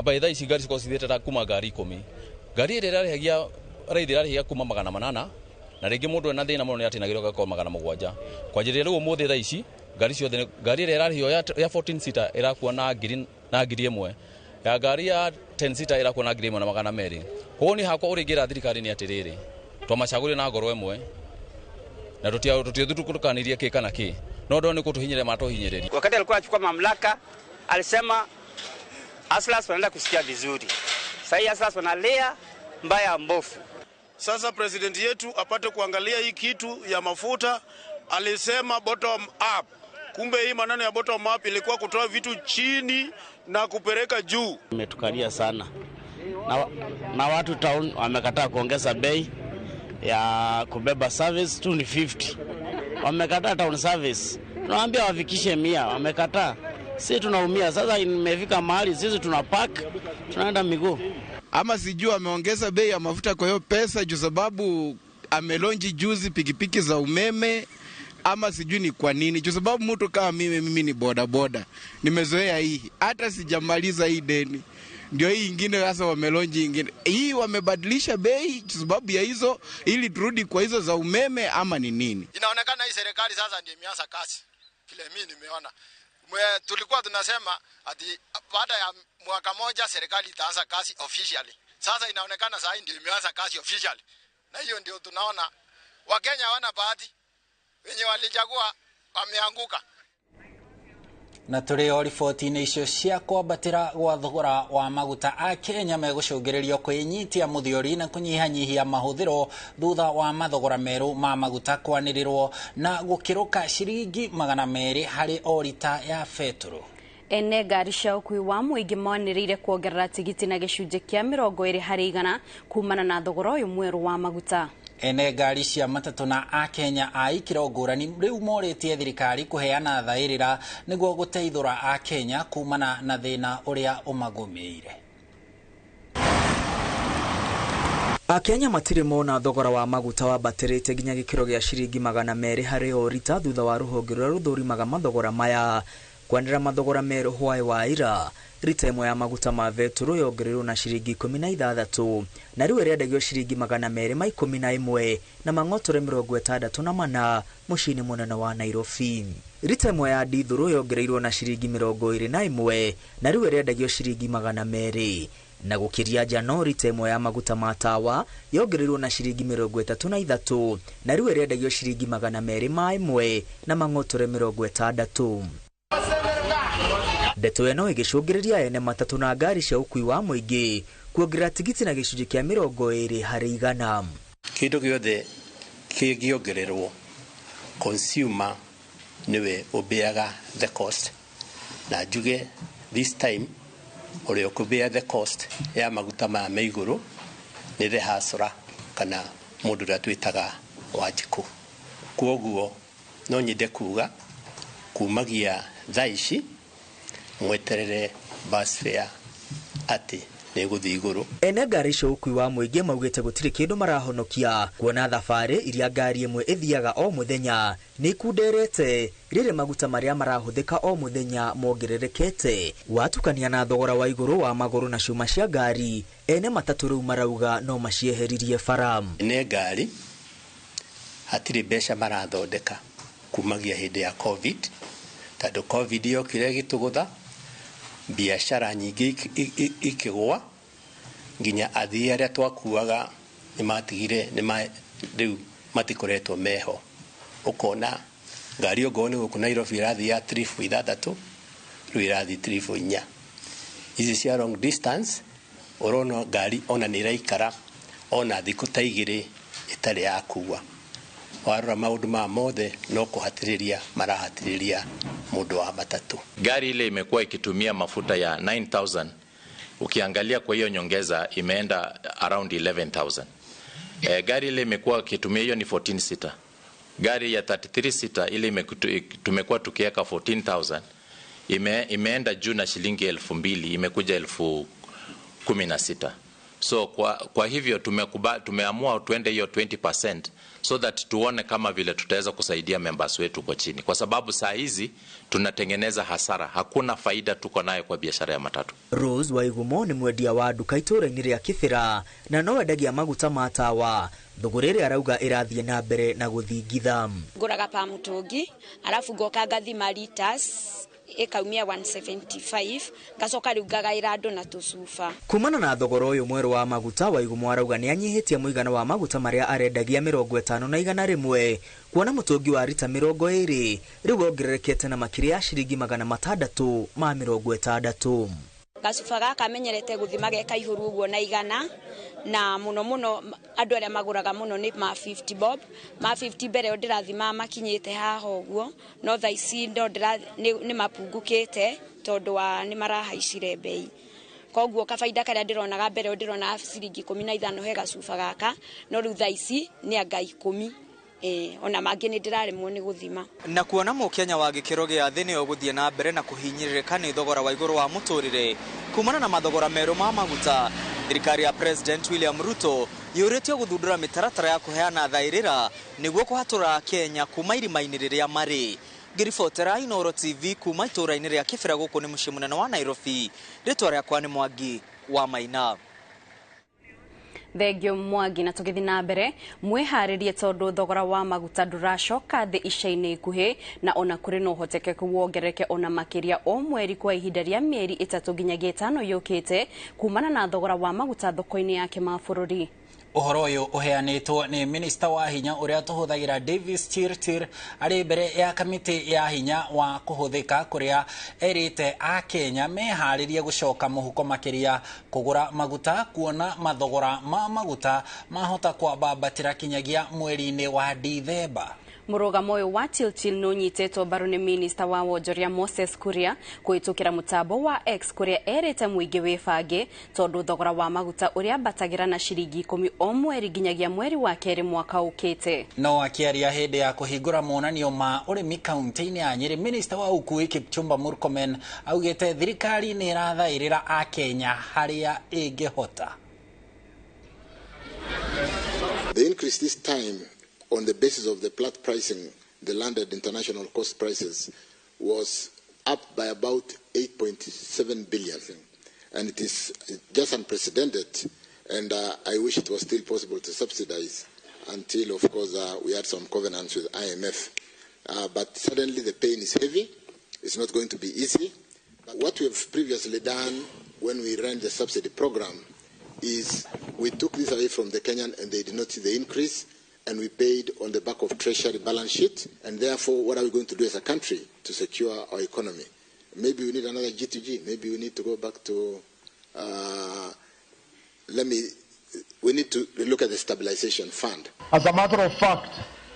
By thaa ici ngari cikorwo cithiĩte ta kuma ngari 10, ngari ĩrĩa ĩrarĩhagia raithi ĩrarĩhagia kuma 800, na rĩngĩ mũndũ ena thĩna mũno nĩ atinagĩrio agakorwo 700. Kwanjĩrĩria rĩu ũmũthĩ thaa ici ngari ciothe, ngari ĩrĩa ĩrarĩhio ya 14 seater ĩrakua na ngiri na 1000, ya ngari ya 10 seater ĩrakua na 1200. Koguo niĩ hakwa ũrĩa ingĩra thirikari nĩ atĩrĩrĩ, twamacagũrire na ngoro ĩmwe na tũtiathutũkanirie kĩ kana kĩ, no ndona nĩ kũtũhinyĩrĩria matũhinyĩrĩria. Wakati alikuwa anachukua mamlaka alisema hustlers wanaenda kusikia vizuri. Sasa hii hustlers wanalia mbaya mbofu. Sasa president yetu apate kuangalia hii kitu ya mafuta. Alisema bottom up, kumbe hii maneno ya bottom up ilikuwa kutoa vitu chini na kupeleka juu. Imetukalia sana na watu town wamekataa kuongeza bei ya kubeba service tu ni 50. Wamekataa town service, tunawaambia wafikishe 100, wamekataa. Sisi tunaumia sasa, imefika mahali sisi tuna park tunaenda miguu. Ama sijui ameongeza bei ya mafuta kwa hiyo pesa juu sababu amelonji juzi pikipiki za umeme, ama sijui ni kwa nini. Juu sababu mtu kama mimi ni boda boda, nimezoea hii, hata sijamaliza hii deni, ndio hii ingine sasa wamelonji ingine hii, wamebadilisha bei juu sababu ya hizo, ili turudi kwa hizo za umeme ama ni nini? Inaonekana hii serikali sasa ndio imeanza kazi, vile mimi nimeona. Tulikuwa tunasema ati baada ya mwaka moja serikali itaanza kazi officially. Sasa inaonekana sasa ndio imeanza kazi officially. Na hiyo ndio tunaona Wakenya hawana bahati, wenye walichagua wameanguka. Na tũrĩ o riboti-inĩ icio cia kwambatĩra gwa thogora wa maguta, Akenya megũcũngĩrĩrio kwĩnyitia mũthiori na kũnyihanyihia mahũthĩro thutha wa mathogora merũ ma maguta kwanĩrĩrwo na gũkĩrũka ciringi 200 harĩ o rita ya betũrũ. Ene ngari cia ũkuui wa mũingĩ manĩrĩire kuongerera tigiti na gĩcunjĩ kĩa 20 harĩ igana kumana na thogora ũyũ mwerũ wa maguta. Ene ngari cia matatũ na Akenya a ikĩro ngũrani rĩu morĩtie thirikari kũheana thaĩrĩra nĩguo gũteithũra Akenya kumana na thĩna ũrĩa ũmagũmĩire. Akenya matirĩ mona thogora wa maguta wambatĩrĩte nginya gĩkĩro gĩa ciringi 200 harĩ o rita thutha wa rũhonge rũrĩa rũthũrimaga mathogora maya kwanĩrĩra mathogora merũ hwaĩ wa ira. Rita ĩmwe ya maguta ma betũrũ yongereirwo na ciringi 16 na rĩu ĩrendagio ciringi 211 na mang'otore 64 mũciĩ-inĩ mũnene wa Nairobi. Rita ĩmwe ya ndithũrũ yongereirwo na ciringi 21 na rĩu ĩrendagio ciringi 200. Na gũkĩria njano, rita ĩmwe ya maguta ma tawa yongereirwo na ciringi 33 na rĩu ĩrendagio ciringi 201 na mang'otore 60. Ndeto ĩno ĩgĩcũngĩrĩria ene matatũ na ngari cia ũkuui wa mũingĩ kuongerera tigiti na gĩcunjĩ kĩa 20 harĩ igana. Kĩndũ gĩothe kĩngĩongererwo, consumer nĩwe ũbeaga the cost. Na njuge this time ũrĩa ũkũbea the cost ya maguta maya me igũrũ nĩ the hustler kana mũndũ ũrĩa twĩtaga Wanjikũ. Kwoguo no nyende kuga kumagia thaa ici mweterere bus fare atĩ nĩ ĩgũthiĩ igũrũ. Ene ngari cia ũkuui wa mũingĩ maugĩte gũtirĩ kĩndũ marahonokia kuona thabarĩ iria ngari ĩmwe ĩthiaga o mũthenya nĩ ikunderete rĩrĩ maguta marĩa marahũthĩka o mũthenya mongererekete. Watukania na thogora wa igũrũ wa magũrũ na cuma cia ngari, ene matatũ rĩu marauga no macieheririe bara. Ene ngari hatirĩ mbeca marathondeka kumagia hĩndĩ ya COVID, tondũ COVID yokire ĩgĩtũgũtha, biashara nyingĩ ikĩgũa, nginya athii arĩa twakuaga nĩmatigire, rĩu matikoretwo meho. Ũkona ngari ongorwo nĩ gũkũ Nairobi ĩrathiĩ ya trip 6, rĩu ĩrathiĩ trip 4. Ici cia long distance ũrona ngari ona nĩ ĩraikara ona thikũ ta 2 ĩtarĩ yakua. Warora maũndũ maya mothe no kũhatĩrĩria marahatĩrĩria mũndũ wa matatũ. Gari ile imekuwa ikitumia mafuta ya 9,000, ukiangalia kwa hiyo nyongeza imeenda around 11,000. Gari ile imekuwa ikitumia hiyo ni 14 seater. Gari ya 33 seater ile tumekuwa tukiweka 14,000 imeenda juu na shilingi 2,000, imekuja 16,000. So kwa hivyo tumeamua tuende hiyo 20% so that tuone kama vile tutaweza kusaidia members wetu kwa chini, kwa sababu saa hizi tunatengeneza hasara, hakuna faida tuko nayo kwa biashara ya matatu. Rose Waigumo nĩ mwendia wa nduka itũũra-inĩ rĩa Kibera na no endagia maguta ma tawa, thogora ĩrĩa arauga ĩrathiĩ na mbere na gũthingitha. Ngũraga pa mũtũngi arabu ngoka ngathima liters ĩkaumia 175 ngacoka rĩu ngagaĩra andũ na tũcuba. Kumana na thogora ũyũ mwerũ wa maguta, Waigumo arauga nĩ anyihĩtie mũigana wa maguta marĩa arendagia 50 na 100, kuona mũtũngi wa rita 20 rĩu wongererekete na makĩria ya ciringi 660. Gacuba gaka menyerete gũthima ge kaihũru ũguo na 100, na mũno mũno andũ arĩa magũraga mũno nĩ ma 50 bob. Ma 50 mbere ĩyo ndĩrathima makinyĩte haha ũguo, no thaa ici ndo nĩ mapungukĩte tondũ wa nĩ marahaicire bei. Koguo kabaida karĩa ndĩronaga mbere ĩyo ndĩronaga ciringi 15 he gacuba gaka, no rĩu thaa ici nĩ anga 10. Ona mangĩ nĩ ndĩraremwo nĩ gũthima. Na kuona mũkenya wa gĩkĩro gĩa thĩ nĩwe ũgũthiĩ na mbere na kũhinyĩrĩrĩka nĩ thogora wa igũrũ wa mũtũrĩre kumana na mathogora merũ ma maguta, thirikari ya President William Ruto yũrĩtio gũthundũra mĩtaratara ya kũheana thaĩrĩra nĩguo kũhatũra Kenya kuma irima-inĩ rĩrĩa marĩ. Ngĩribotera Inooro TV kuma itũũra-inĩ rĩa Kibera gũkũ nĩ mũciĩ mũnene wa Nairobi, rĩtwa rĩakwa nĩ Mwangi wa Maina. Thengio Mwangi. Na tũgĩthiĩ na mbere, mwĩharĩrie tondũ thogora wa maguta ndũracoka thĩ ica-inĩ ikuhĩ, na ona kũrĩ na ũhotekeku wongerereke ona makĩria o mweri kwa ihinda rĩa mĩeri 3 nginyagia 5 yũkĩte kumana na thogora wa maguta thoko-inĩ ya kĩmabũrũri. Ũhoro ũyũ ũheanĩtwo nĩ minista wa hinya ũrĩa tũhũthagĩra Davis Chirchir arĩ mbere ya kamĩtĩ ya hinya wa kũhũthĩka, kũrĩa erĩte Akenya meharĩrie gũcoka mũhuko makĩria kũgũra maguta, kuona mathogora ma maguta mahota kwambambatĩra kinyagia mweri-inĩ wa Dithemba. Mũrũgamo ũyũ wa Chirchir nĩ ũnyitĩtwo mbaru nĩ minista wa wonjoria Moses Kuria kũhĩtũkĩra mũtambo wa X, kũrĩa erĩte mũingĩ wĩbange tondũ thogora wa maguta ũrĩa ambatagĩra na ciringi 10 o mweri nginyagia mweri wa 2 mwaka ũkĩte. No akĩaria hĩndĩ ya kũhingũra monanio ma ũrĩmi kaunti-inĩ ya Nyĩrĩ, minista wa ũkuui Kipchumba Murkomen augĩte thirikari nĩ ĩrathaĩrĩra Akenya harĩa ĩngĩhota. The increase this time on the basis of the plat pricing, the landed international cost prices, was up by about 8.7 billion. And it is just unprecedented, and I wish it was still possible to subsidize until, of course, we had some covenants with IMF. But suddenly the pain is heavy. It's not going to be easy. But what we have previously done when we ran the subsidy program is we took this away from the Kenyan and they did not see the increase, and we paid on the back of treasury balance sheet. And therefore, what are we going to do as a country to secure our economy? Maybe we need another G2G. Maybe we need to go back to, we need to look at the stabilization fund. As a matter of fact,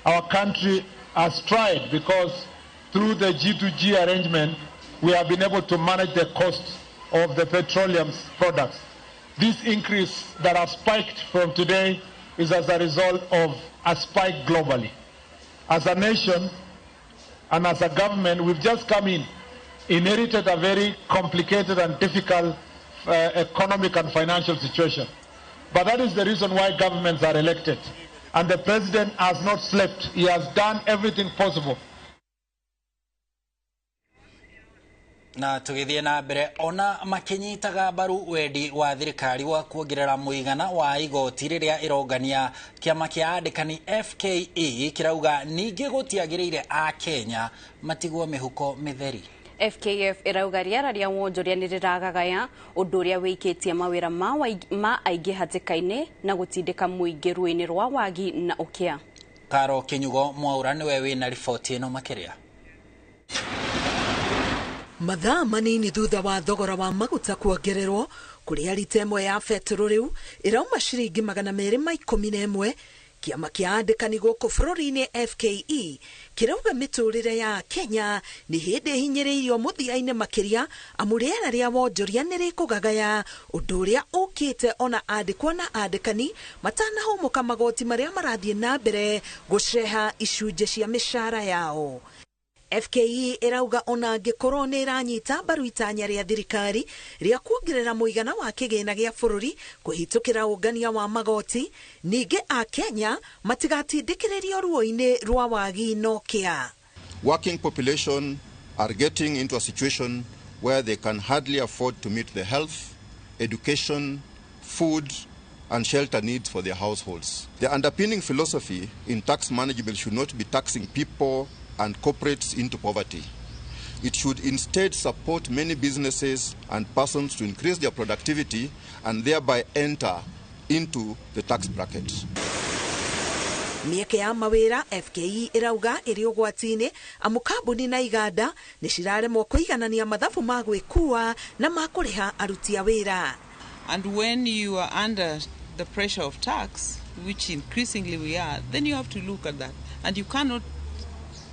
our country has tried, because through the G2G arrangement, we have been able to manage the cost of the petroleum products. This increase that has spiked from today is as a result of a spike globally. As a nation and as a government, we've just come in, inherited a very complicated and difficult economic and financial situation. But that is the reason why governments are elected. And the president has not slept. He has done everything possible. Na tũgĩthiĩ na mbere, ona makĩnyitaga mbaru wendi wa thirikari wa kuongerera mũigana wa igoti rĩrĩa ĩrongania, kĩama kĩa andĩkani FKE kĩrauga ningĩ gũtiagĩrĩire Akenya matigwo mĩhuko mĩtheri. FKF ĩrauga rĩera rĩa wonjoria nĩ rĩragagaya, ũndũ ũrĩa wĩikĩtie mawĩra ma aingĩ hatĩka-inĩ na gũtindĩka mũingĩ ruĩ-inĩ rwa wagi na ũkĩa. Karo Kinyugo Mwaura nĩwe wĩna riboti ĩno makĩria. Mathaa manini thutha wa thogora wa maguta kuongererwo kũrĩa rita ĩmwe ya betũrũ rĩu ĩrauma ciringi 211, kĩama kĩa andĩkani gũkũ bũrũri-inĩ FKE kĩrauga mĩtũrĩre ya Kenya nĩ hĩndĩ ĩhinyĩrĩirio mũthia-inĩ makĩria, amu rĩera rĩa wonjoria nĩ rĩkũgagaya, ũndũ ũrĩa ũkĩte ona andĩkwo na andĩkani matanahũmũka magoti marĩa marathiĩ na mbere gũceha icunjĩ cia mĩcara yao. FKE ĩrauga ona angĩkorwo nĩ ĩranyita mbaru itanya rĩa thirikari rĩa kuongerera mũigana wa kĩgĩna gĩa bũrũri kũhĩtũkĩra ũngania wa magoti, ningĩ Akenya matigatindĩkĩrĩrio ruo-inĩ rwa wagi no kĩa. Working population are getting into a situation where they can hardly afford to meet the health, education, food, and shelter needs for their households. The underpinning philosophy in tax management should not be taxing people and corporates into poverty. It should instead support many businesses and persons to increase their productivity and thereby enter into the tax bracket. Mĩeke ya mawĩra FKE ĩrauga ĩrĩ ũgwati-inĩ amu kambuni na iganda nĩ ciraremwo kũiganania mathabu ma gwĩkua na ma kũrĩha aruti a wĩra. And when you are under the pressure of tax, which increasingly we are, then you have to look at that. And you cannot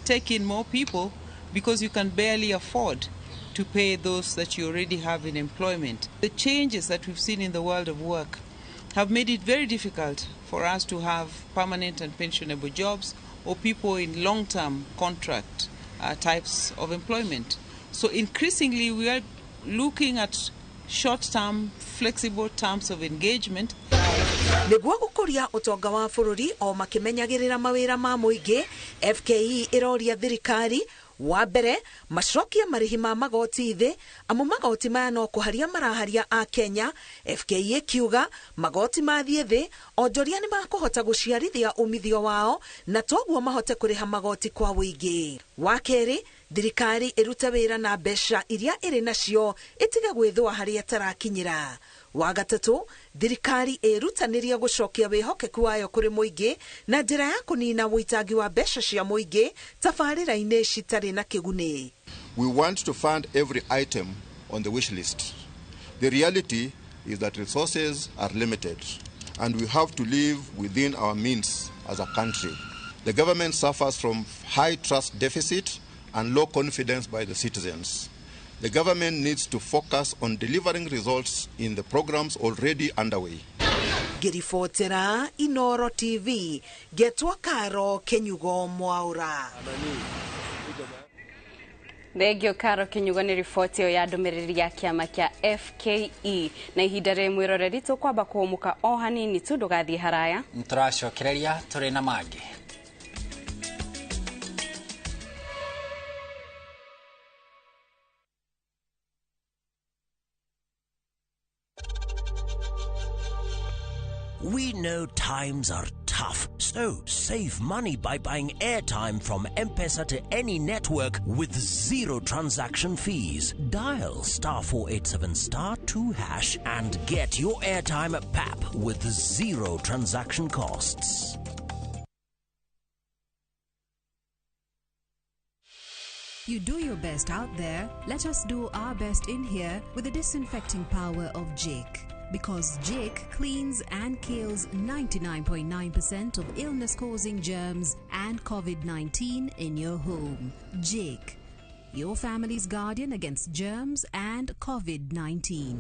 take in more people because you can barely afford to pay those that you already have in employment. The changes that we've seen in the world of work have made it very difficult for us to have permanent and pensionable jobs or people in long-term contract types of employment. So increasingly we are looking at short-term, flexible terms of engagement. Nĩguo gũkũria ũtonga wa bũrũri o makĩmenyagĩrĩra mawĩra ma mũingĩ, FKE ĩroria thirikari wa mbere macokie marĩhi ma magoti thĩ amu magoti maya no kũharia maraharia a Kenya. FKE ĩkiuga magoti mathiĩ thĩ onjoria nĩ makũhota gũciarithia umithio wao na toguo mahote kũrĩha magoti kwa ũingĩ. Wa kerĩ, thirikari ĩrute wĩra na mbeca iria ĩrĩ nacio ĩtige gwĩthũa harĩa ĩtarakinyĩra. Wa gatatũ, thirikari ĩrutanĩrie gũcokia wĩhokeku wayo kũrĩ mũingĩ na njĩra ya kũnina ũitangi wa mbeca cia mũingĩ tabarĩra-inĩ citarĩ na kĩguni. We want to fund every item on the wish list. The reality is that resources are limited and we have to live within our means as a country. The government suffers from high trust deficit and low confidence by the citizens. The government needs to focus on delivering results in the programs already underway. Ngiribotera Inoro TV, Getwa Karo Kenyugo Mwaura. Thengio Karo Kenyugo nĩ riboti ĩyo ya ndũmĩrĩri ya kĩama kĩa FKE. Na ihinda rĩ mwĩroreri tũkwamba kũhũmũka o hanini tu, ndũgathiĩ haraya. Tũracokereria tũrĩ na mangĩ. We know times are tough, so save money by buying airtime from M-Pesa to any network with zero transaction fees. Dial *487*2# and get your airtime at PAP with zero transaction costs. You do your best out there. Let us do our best in here with the disinfecting power of Jake. Because Jake cleans and kills 99.9% of illness-causing germs and COVID-19 in your home. Jake, your family's guardian against germs and COVID-19.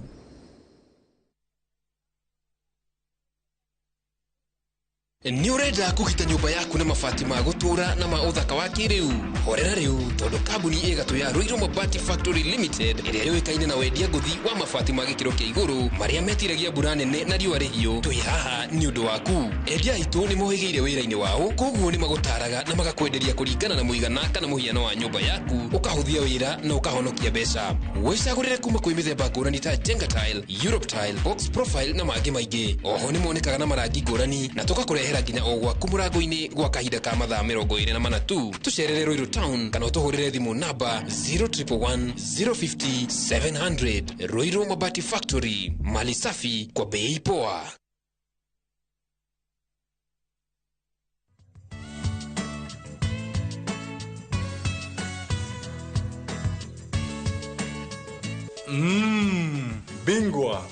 Nĩ ũrenda kũgita nyũmba yaku na mabati ma gũtũũra na ma ũthaka wa kĩrĩu? Horera rĩu tondũ kambuni ĩgatũ ya Ruiru Mabati Factory Limited ĩrĩa yũĩkaine na wendia ngũthi wa mabati ma gĩkĩro kĩa igũrũ marĩa metiragia mbura nene na riũa rĩhiũ, twĩ haha nĩ ũndũ waku. Endia aitũ nĩ mohĩgĩire wĩra-inĩ wao, koguo nĩ magũtaraga na magakwenderia kũringana na mũigana kana mũhiano wa nyũmba yaku, ũkahũthia wĩra na ũkahonokia mbeca. Wĩcagũrĩre kuma kwĩ mĩthemba ngũrani ta Jenga Tile, Europe Tile, Box Profile na mangĩ maingĩ. Oho nĩ monekaga na marangi ngũrani na tũgakũrehera nginya o gwaku mũrango-inĩ gwa kahinda ka mathaa 24 tu. Tũcerere Ruiru Town kana ũtũhũrĩre thimũ namba 0111 050 700. Ruiru Mabati Factory, mali safi kwa bei poa. Bingwa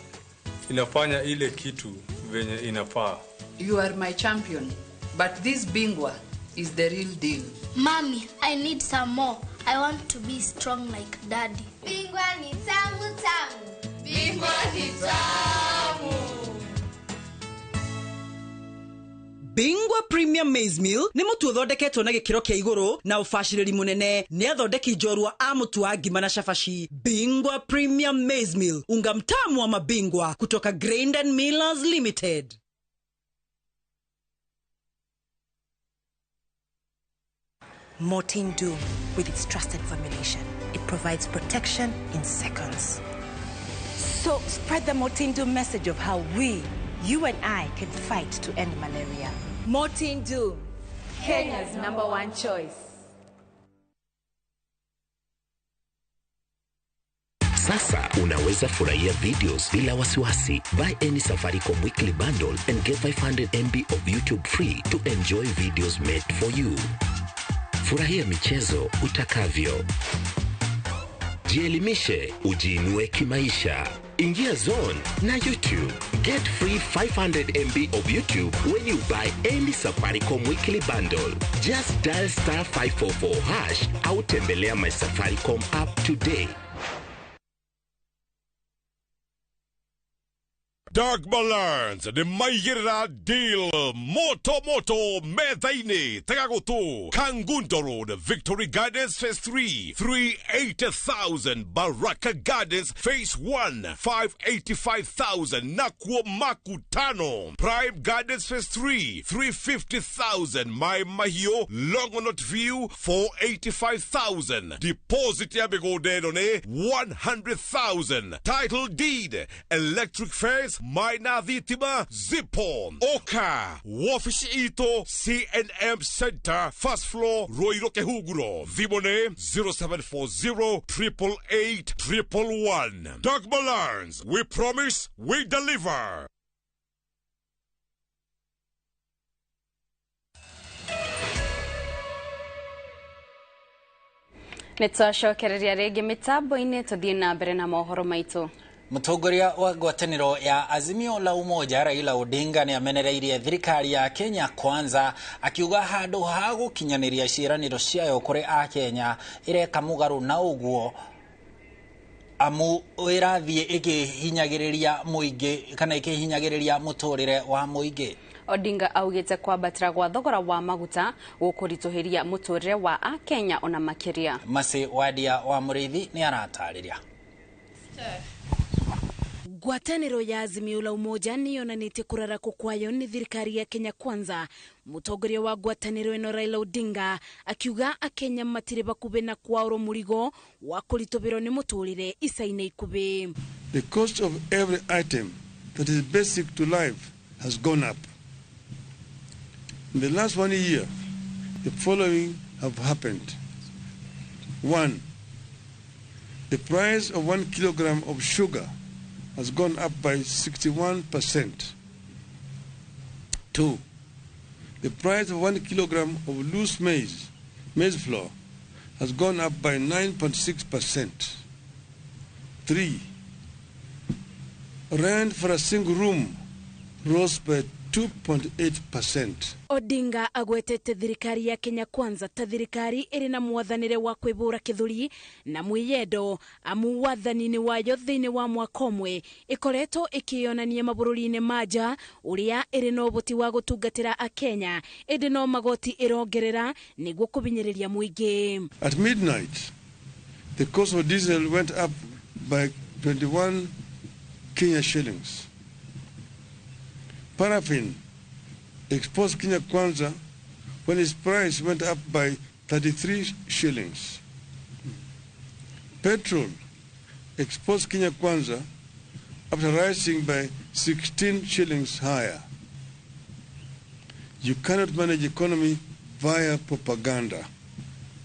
inafanya ile kitu venye inafaa. You are my champion, but this Bingwa is the real deal. Mommy, I need some more. I want to be strong like Daddy. Bingwa ni tamu tamu. Bingwa ni tamu. Bingwa Premium Maize Meal nĩ mũtu ũthondeketwo na gĩkĩro kĩa igũrũ na ũbacĩrĩri mũnene nĩ athondeki njorua a mũtu wa ngima na cabaci. Bingwa Premium Maize Meal, unga mtamu wa mabingwa kutoka Grain and Millers Limited. Mortein Doom, with its trusted formulation, it provides protection in seconds. So spread the Mortein Doom message of how we, you and I, can fight to end malaria. Mortein Doom, Kenya's #1 choice. Sasa unaweza furahia videos bila wasiwasi. Buy any Safaricom weekly bundle and get 500 MB of YouTube free to enjoy videos made for you. Furahia michezo utakavyo. Jielimishe, ujiinue kimaisha. Ingia zone na YouTube. Get free 500 MB of YouTube when you buy any Safaricom weekly bundle. Just dial star 544# au tembelea my Safaricom app today. Dark Balance nĩ maigĩrĩra deal moto moto metha-inĩ tega gũtũ Kangundo Road, Victory Gardens Phase 3 380,000, Baraka Gardens Phase 1 585,000, nakuo Makutano Prime Gardens Phase 3 350,000, Mai Mahiu Longonot View 485,000, deposit ya mĩgũnda ĩno nĩ 100,000, title deed, electric fence, Maina thitima zipo oka wabici itũ CNM Center first floor Ruiru Kihunguro. Thimũ nĩ 0740 888 111. Dogma Learns, we promise we deliver. Nĩ twacokereria rĩngĩ mĩtambo-inĩ tũthiĩ na mbere na mohoro maitũ. Mũtongoria wa ngwatanĩro ya Azimio la Umoja Raila Odinga nĩ amenereirie thirikari ya Kenya Kwanza akiuga handũ ha gũkinyanĩria ciĩranĩro ciayo kũrĩ Akenya ĩreka mũgarũ na ũguo amu ĩrathiĩ ĩkĩhinyagĩrĩria mũingĩ kana ĩkĩhinyagĩrĩria mũtũrĩre wa mũingĩ. Odinga augĩte kwambatĩra gwa thogora wa maguta gũkũritũhĩria mũtũrĩre wa Akenya ona makĩria. Masi Wadia wa Mũrĩithi nĩ aratarĩria. Ngwatanĩro ya Azimio la Umoja nĩ yonanĩtie kũrarakwo kwayo nĩ thirikari ya Kenya Kwanza. Mũtongoria wa ngwatanĩro ĩno Raila Odinga akiuga Akenya matirĩ bakubĩ na kwaũrwo mũrigo wa kũritũhĩrwo nĩ mũtũrĩre ica-inĩ ikubĩ. The cost of every item that is basic to life has gone up. In the last 1 year, the following have happened. 1. The price of 1 kilogram of sugar has gone up by 61%. 2. The price of 1 kilogram of loose maize flour, has gone up by 9.6%. 3. Rent for a single room rose by 2.8%. Odinga agwetete thirikari ya Kenya Kwanza ta thirikari ĩrĩ na mwathanĩre wa kwĩbũra kĩthũri na mwĩyendo amu wathani-inĩ wayo thĩinĩ wa mwaka ũmwe ĩkoretwo ĩkĩyonania mabũrũri-inĩ ma nja ũrĩa ĩrĩ na ũhoti wa gũtungatĩra Akenya ĩndĩ no magoti ĩrongerera nĩguo kũbinyĩrĩria mũingĩ. At midnight, the cost of diesel went up by 21 Kenya shillings. Paraffin exposed Kenya Kwanza when its price went up by 33 shillings. Petrol exposed Kenya Kwanza after rising by 16 shillings higher. You cannot manage economy via propaganda.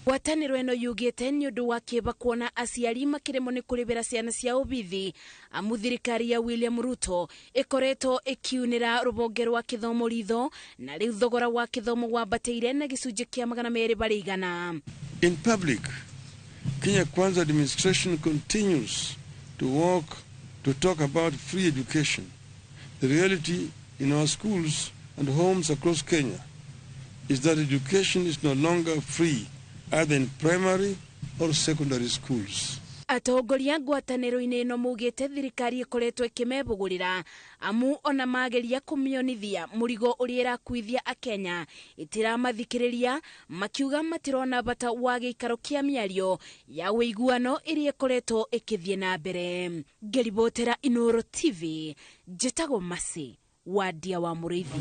Ngwatanĩro ĩno yugĩte nĩ ũndũ wa kĩeba kuona aciari makĩremwo nĩ kũrĩbĩra ciana ciao bithi amu thirikari ya William Ruto ĩkoretwo ĩkiunĩra rũhonge rwa kĩthomo ritho na rĩu thogora wa kĩthomo wambatĩire na gĩcunjĩ kĩa 200%. In public, Kenya Kwanza administration continues to work to talk about free education. The reality in our schools and homes across Kenya is that education is no longer free, either in primary or secondary schools. Atongoria ngwatanĩro-inĩ ĩno maugĩte thirikari ĩkoretwo ĩkĩmebũgũrĩra amu ona mageria kũmĩonithia mũrigo ũrĩa ĩrakuithia akenya ĩtiramathikĩrĩria, makiuga matirona bata wa gĩikaro kĩa mĩario ya ũiguano ĩrĩa ĩkoretwo ĩkĩthiĩ na mbere. Ngĩribotera Inooro TV, njĩtagwo Mercy Wadia wa Mũrĩithi.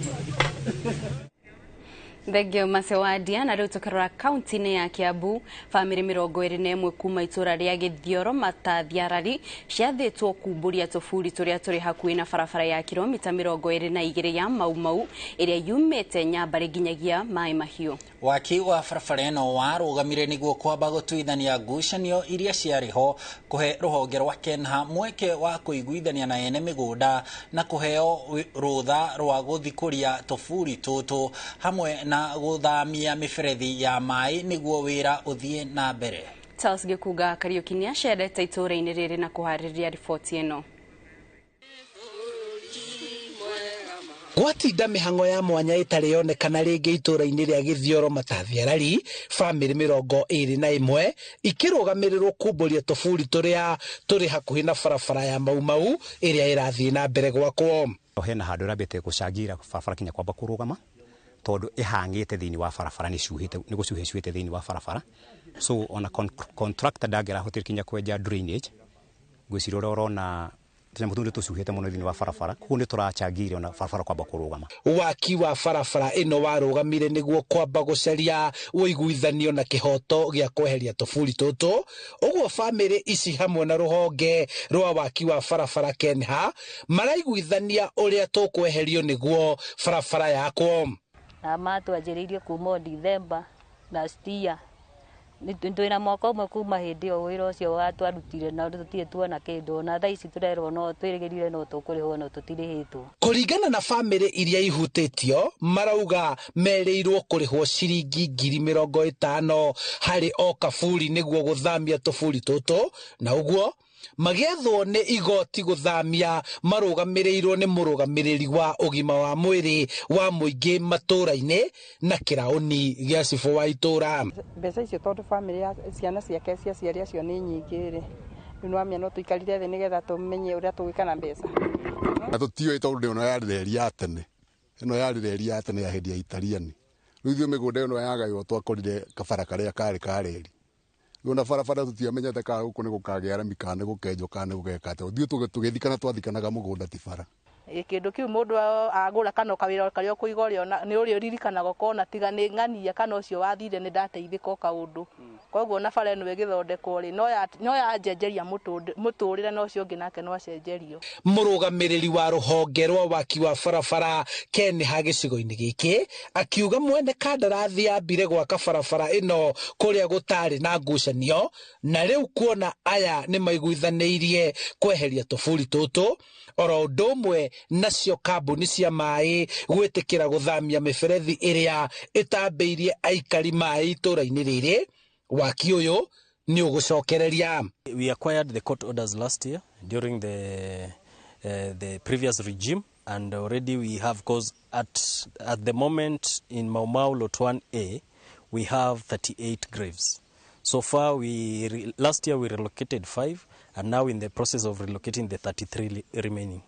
Thengio Mercy Wadia. Na rĩu tũkĩrora kaunti-inĩ ya Kiambu, bamĩrĩ 21 kuma itũra rĩa Gĩthioro Matathiarari ciathĩtwo kumbũria tũburi tũrĩa tũrĩ hakuhĩ na barabara ya kilomita 22 ya Mau Mau ĩrĩa yumĩte Nyambarĩ nginyagia Maĩ Mahiũ. Waki wa barabara ĩno warũgamire nĩguo kwamba gũtuithania ngucanio iria ciarĩ ho, kũhe rũhonge rwa KENHA mweke wa kũiguithania na ene mĩgũnda na kũheo rũtha rwa gũthikũria tũburi tũtũ hamwe na gũthamia mĩberethi ya maĩ nĩguo wĩra ũthiĩ na mbere. Charles Gĩkunga Kariũki nĩacerete itũũra-inĩ rĩrĩ na kũharĩria riboti ĩno. Gwatinda mĩhang'o ya mwanya ĩtarĩ yonekana rĩngĩ itũũra-inĩ rĩa Gĩthioro Matathiarari, bamĩrĩ 21 ikĩrũgamĩrĩrwo kumbũria tũburi tũrĩa tũrĩ hakuhĩ na barabara ya Mau Mau ĩrĩa ĩrathiĩ na mbere gwakwo. Hena handũ ĩrambĩte gũcangira barabara kinya kwamba kũrũgama tondu ihangite thiini wa barabara ni cuhite ni gucuhe cuhite thiini wa barabara, so ona contractor ndangĩrahotire kinya kwenja drainage. Ngwĩciria ũrĩa ũrona tũnyamũ tũu nĩ tũcuhĩte mũno thĩinĩ wa barabara, koguo nĩ tũrachangire ona barabara kwamba kũrũgama. Waki wa barabara ĩno warũgamire nĩguo kwamba gũcaria ũiguithanio na kĩhoto gĩa kweheria tũburi tũtũ, ũguo bamĩrĩ ici hamwe na rũhonge rwa waki wa barabara KENHA maraiguithania ũrĩa tũkweherio nĩguo barabara yakwo. Na matwanjĩrĩirie kuma December last year, twĩna mwaka ũmwe kuma hĩndĩ ĩyo wĩra ũcio watwarutire na tũtirĩ tuona kĩndũ, na thaa ici tũrerwo no twĩrĩgĩrĩire no tũkũrĩhwo no tũtirĩhĩtwo. Kũringana na bamĩrĩ iria ihutĩtio marauga merĩirwo kũrĩhwo ciringi 50,000 harĩ o kaburi nĩguo gũthamia tũburi tũtũ, na ũguo magĩethwo nĩ igoti gũthamia marũgamĩrĩirwo nĩ mũrũgamĩrĩri wa ũgima wa mwĩrĩ wa mũingĩ matũũra-inĩ na kĩraũni gĩa cibũ wa itũũra. Mbeca icio tondũ bamĩrĩ ya ciana ciake cia aciari acio nĩ nyingĩ rĩ, rĩu nĩwamenya no tũikarire thĩ nĩgetha tũmenye ũrĩa tũgwĩka na mbeca. Na tũtiũĩ tondũ ĩno yarĩ reri ya tene, ĩno yarĩ reri ya tene ya hĩndĩ ya Italiani. Rĩu ithuĩ mĩgũnda ĩno yagaywo twakorire kabara karĩa karĩ ka reri. Ona barabara tũtiamenyete kana gũkũ nĩ gũkagĩa rami kana nĩ gũkenjwo kana nĩ gũgeka atĩa. Ithuĩ tũgĩthikana twathikanaga mũgũnda ti bara. Kĩndũ kĩu mũndũ agũra kana kawĩra karĩa ũkũiga ũrĩa nĩ ũrĩa ũririkanaga ũkona tiga nĩ ng'ania kana ũcio wathire nĩ ndateithĩka o kaũndũ. Koguo ona bara ĩno ĩgĩthondekwo rĩ, no yanjenjeria mũtũrĩre na ũcio ũngĩ nake no acenjerio. Mũrũgamĩrĩri wa rũhonge rwa waki wa barabara KENHA gĩcigo-inĩ gĩkĩ akiuga mwene kandarathi ambire gwaka barabara ĩno kũrĩa gũtarĩ na ngucanio, na rĩu kuona aya nĩ maiguithanĩirie kweheria tũburi tũtũ, oro ũndũ ũmwe nacio kambuni cia maĩ gwĩtĩkĩra gũthamia mĩberethi ĩrĩa ĩtambĩirie aikari maĩ itũũra-inĩ rĩrĩ. Waki ũyũ nĩ ũgũcokereria. We acquired the court orders last year during the previous regime, and already we have, cause at the moment in Mau Mau Lot 1A we have 38 graves. So far last year we relocated 5, and now in the process of relocating the 33 remaining.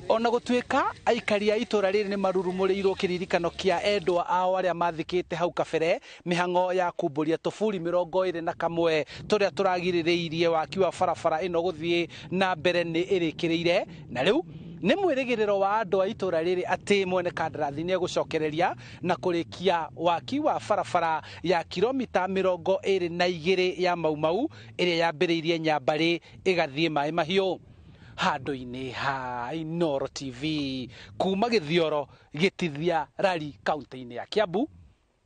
Ona gũtuĩka aikari a itũũra rĩrĩ nĩ marurumũrĩirwo kĩririkano kĩa endwa ao arĩa mathikĩte hau kabere, mĩhang'o ya kumbũria tũburi 21 tũrĩa tũragirĩrĩirie waki wa barabara ĩno gũthiĩ na mbere nĩ ĩrĩkĩrĩire, na rĩu nĩ mwĩrĩgĩrĩro wa andũ a itũũra rĩrĩ atĩ mwene kandarathi nĩ egũcokereria na kũrĩkia waki wa barabara ya kilomita 22 ya Mau Mau ĩrĩa yambĩrĩirie Nyambarĩ ĩgathiĩ Maĩ Mahiũ. Handũ-inĩ ha Inooro TV kuma Gĩthioro gĩtithia rari kaunti-inĩ ya Kiambu,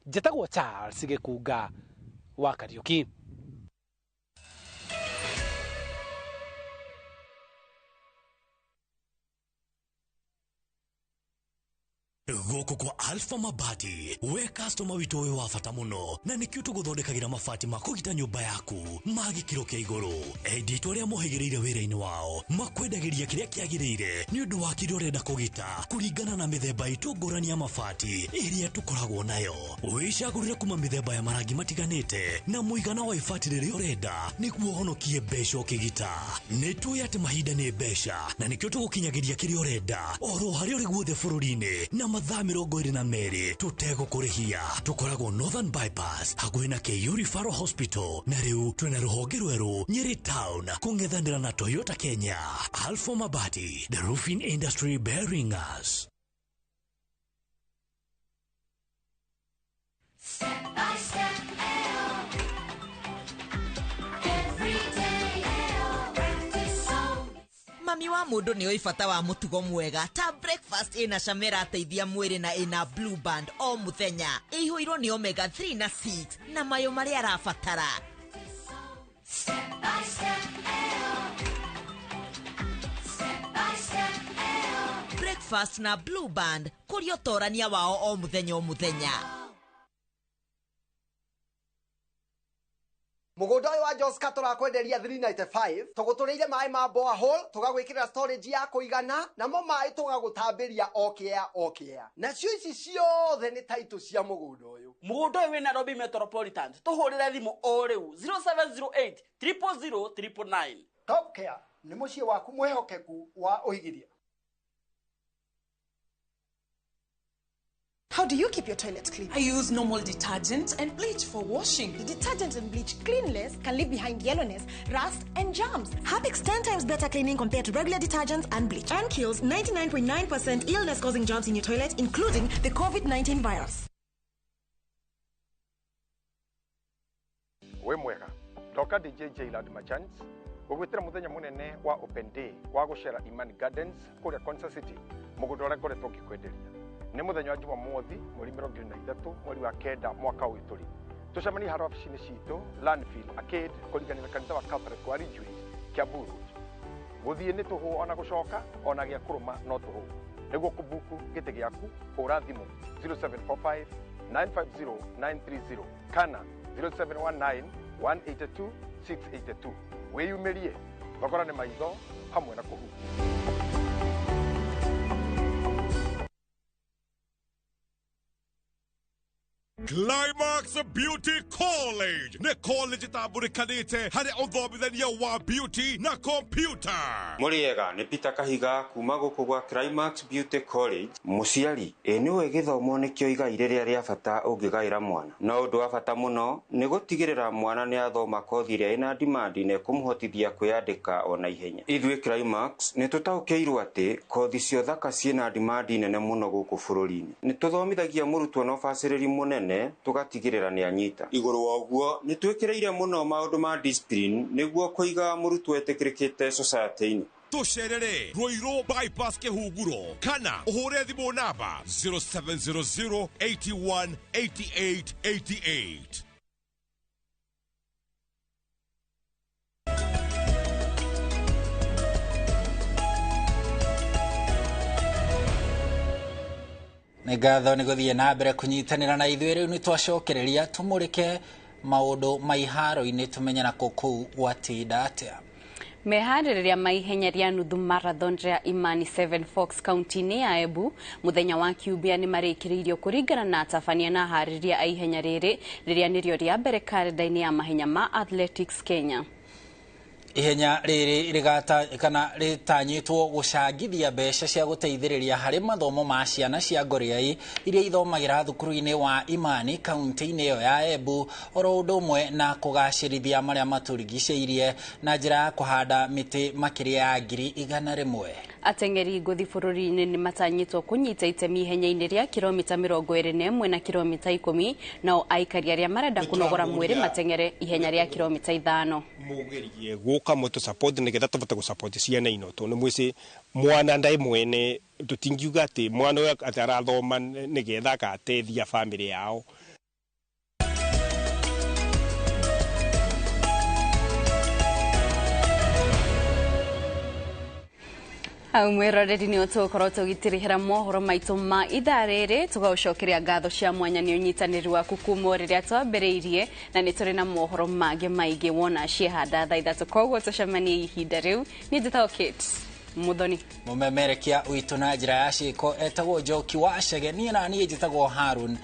njĩtagwo Charles Gĩkunga wa Kariũki. Gũkũ kwa Alpha Mabati, we customer witũ wĩ wa bata mũno, na nĩkĩo tũgũthondekagĩra mabati ma kũgita nyũmba yaku ma gĩkĩro kĩa igũrũ. Endia aitũ arĩa mohĩgĩrĩire wĩra-inĩ wao makwendagĩria kĩrĩa kĩagĩrĩire nĩ ũndũ wa kĩrĩa ũrenda kũgita kũringana na mĩthemba itũ ngũrani ya mabati ĩrĩa tũkoragwo nayo. Wĩcagũrĩre kuma mĩthemba ya marangi matiganĩte na mũigana wa ibati rĩrĩa ũrenda nĩguo ũhonokie mbeca ũkĩgita. Nĩ tũĩ atĩ mahinda nĩ mbeca na nĩkĩo tũgũkinyagĩria kĩrĩa ũrenda oro harĩa ũrĩ guothe bũrũri-inĩ na mathaa 22 tũtegũkũrĩhia. Tũkoragwo Northern Bypass hakuhĩ na KU Referral Hospital, na rĩu twĩna rũhonge rwerũ Nyeri Town kũng'ethanĩra na Toyota Kenya. Alpha Mabati, the roofing industry bearing us. Step by step, every day, practice so. Mami wa mũndũ nĩ oĩ bata wa mũtugo mwega ta breakfast ĩna cama ĩrateithia mwĩrĩ na ĩna Blue Band o mũthenya, ĩihũirwo nĩ omega 3 na 6 na mayo marĩa arabatara. Step by step, step by step, Breakfast na Blue Band kũrĩ ũtorania wao o mũthenya o mũthenya. Mũgũnda ũyũ wa Joska tũrakwenderia 395, tũgũtũrĩire maĩ ma borehole, tũgagwĩkĩrĩra storage ya kũigana, namo maĩ tũgagũtambĩria o kĩea o kĩea. Nacio ici ciothe nĩ title cia mũgũnda ũyũ. Mũgũnda ũyũ wĩ Nairobi Metropolitan. Tũhũrĩre thimũ o rĩu 0708 000 999. Top Care nĩ mũciĩ waku mwĩhokeku wa ũigithia. How do you keep your toilet clean? I use normal detergent and bleach for washing. The detergent and bleach cleanless can leave behind yellowness, rust, and germs. Harpic's 10 times better cleaning compared to regular detergents and bleach, and kills 99.9% illness-causing germs in your toilet, including the COVID-19 virus. Wĩ mwega ndoka DJ Jailad Machans gũgwĩtĩra mũthenya mũnene wa Open Day wa gũcera Imani Gardens kũrĩa Konza City, mũgũnda ũrĩa ngoretwo ngĩkwenderia. Nĩ mũthenya wa Jumamothi mweri 23 mweri wa 9 mwaka ũyũ tũrĩ. Tũcemanie harĩa wabici-inĩ citũ Landfill Arcade kũringana na kanitha wa Catholic wa Ridgeways, Kiambu Road. Gũthiĩ nĩ tũhũ ona gũcoka ona gĩa kũrũma no tũhũ. Nĩguo kũbuku gĩtĩ gĩaku hũra thimũ 0745 950 930 kana 0719 182 682. Wĩyumĩrie, thogora nĩ maitho hamwe na kũhutia. Climax Beauty College nĩ college ĩtambũrĩkanĩte harĩ ũthomithania wa beauty na computer. Mũrĩega nĩ Peter Kahiga kuma gũkũ gwa Climax Beauty College. Mũciari, ĩ nĩũĩ gĩthomo nĩkĩo igai rĩrĩa rĩa bata ũngĩgaĩra mwana. No ũndũ wa bata mũno nĩ gũtigĩrĩra mwana nĩ athoma kothi ĩrĩa ĩna demand na ĩkũmũhotithia kwĩyandĩka ona ihenya. Ithuĩ Climax nĩ tũtaũkĩirwo atĩ kothi cia ũthaka ciĩna demand nene mũno gũkũ bũrũri-inĩ. Nĩ tũthomithagia mũrutwo na ũbacĩrĩri mũnene tũgatigĩrĩra nĩ anyita. Igũrũ wa ũguo nĩ twĩkĩrĩire mũno maũndũ ma discipline nĩguo kũiga mũrutwo etĩkĩrĩkĩte society-inĩ. Tũcerere Ruiru Bypass Kĩhunguro kana ũhũre thimũ namba 0700 81 88 88. Nĩ ngatho nĩ gũthiĩ na mbere kũnyitanĩra na ithuĩ. Rĩu nĩ twacokereria tũmũrĩke maũndũ ma iharo-inĩ tũmenye nako kũu gwatinda atĩa. Meharĩrĩria ma ihenya rĩa nuthu marathon rĩa Imani 7 Fox kaunti-inĩ ya Embu mũthenya wa Kiumia nĩ marĩkĩrĩirio kũringana na atabania na aharĩrĩria a ihenya rĩrĩ rĩrĩa nĩrĩo rĩa mbere karenda-inĩ ya mahenya ma Athletics Kenya. Ihenya rĩrĩ rĩgata kana rĩtanyĩtwo gũcangithia mbeca cia gũteithĩrĩria harĩ mathomo ma ciana cia ngoriai iria ithomagĩra thukuru-inĩ wa Imani kaunti-inĩ ĩyo ya Embu, oro ũndũ ũmwe na kũgacĩrithia marĩa matũrigicĩirie na njĩra ya kũhanda mĩtĩ makĩria ya 100,000. Ateng'eri ngũthi bũrũri-inĩ nĩ matanyĩtwo kũnyita itemi ihenya-inĩ rĩa kilomita 21 na kilomita 10, nao aikari arĩa marenda kũnogora mwĩrĩ mateng'ere ihenya rĩa kilomita 5. Mũgerie gũka mũtũ support nĩgetha tũbote gũ support ciana ino tondũ nĩ mwĩcĩ mwana ndaĩ mwene, tũtingiuga atĩ mwana ũyũ atĩ arathoma nĩgetha agateithia bamĩrĩ yao. Hau mwiroreri nĩ tũgũkorwo tũgĩtirihĩra mohoro maitũ ma ithaa rĩrĩ, tũgagũcokeria ngatho cia mwanya nĩ ũnyitanĩri waku kuma o rĩrĩa twambĩrĩirie, na nĩ tũrĩ na mohoro mangĩ maingĩ wona ciehanda thaa 3, koguo tũcemanie ihinda rĩu. Niĩ njĩtagwo Kate Muthoni. Mũmemerekia witũ na njĩra ya ciĩko etagwo Njoki wa Cege, niĩ na niĩ njĩtagwo Harun.